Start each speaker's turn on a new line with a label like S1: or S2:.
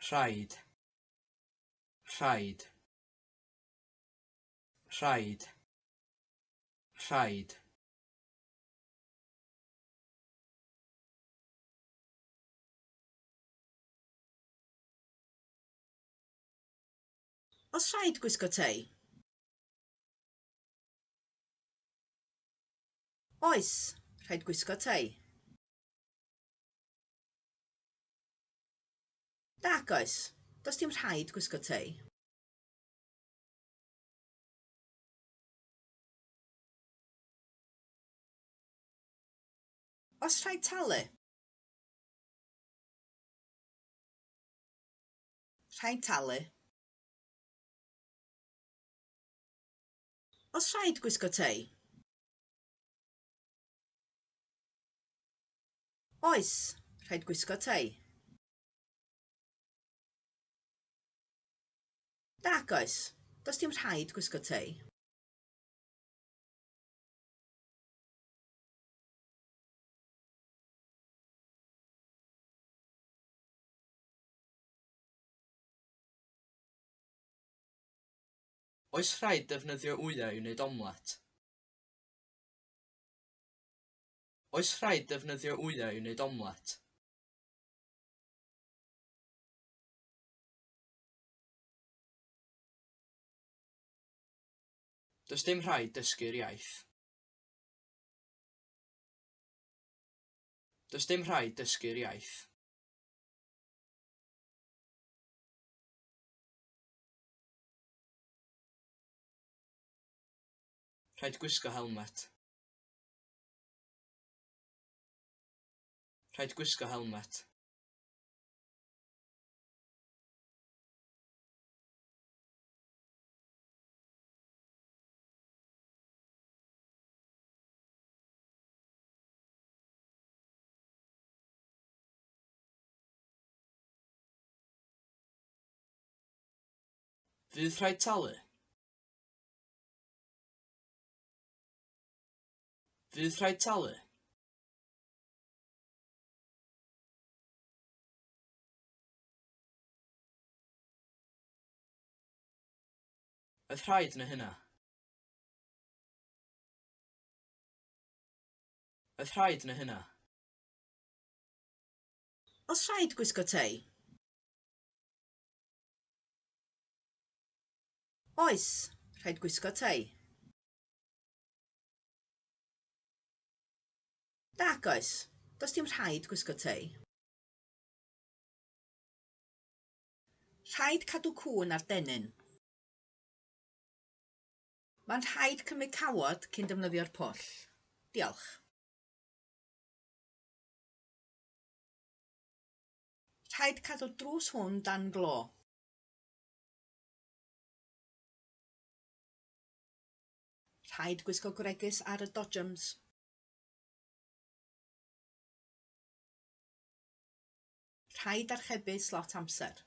S1: Rhaid. Rhaid. Rhaid. Rhaid.
S2: Oes rhaid gwisgo tei? Oes, rhaid gwisgo tei. Nac oes, does dim rhaid gwisgo tei. Oes rhaid talu? Rhaid talu. Oes rhaid gwisgo tei? Oes, rhaid gwisgo tei. Nac oes, does dim rhaid gwisgo tei.
S1: Oes rhaid defnyddio wyau i wneud omlet? Oes rhaid defnyddio wyau i wneud omlet? Does dim rhaid dysgu'r iaith. Does dim rhaid dysgu'r iaith. Rhaid gwisgo helmet. Rhaid gwisgo helmet. Fydd rhaid talu? Fydd rhaid talu? Oedd rhaid neu hynna? Oedd rhaid neu hynna?
S2: Oes rhaid gwisgo tei? Oes, rhaid gwisgo tei. Nac oes, does dim rhaid gwisgo tei. Rhaid cadw cŵn ar dennyn. Mae'n rhaid cymryd cawod cyn defnyddio'r pwll. Diolch. Rhaid cadw'r drws hwn dan glo. Rhaid gwisgo gwregys ar y dodjams. Rhaid archebu slot amser.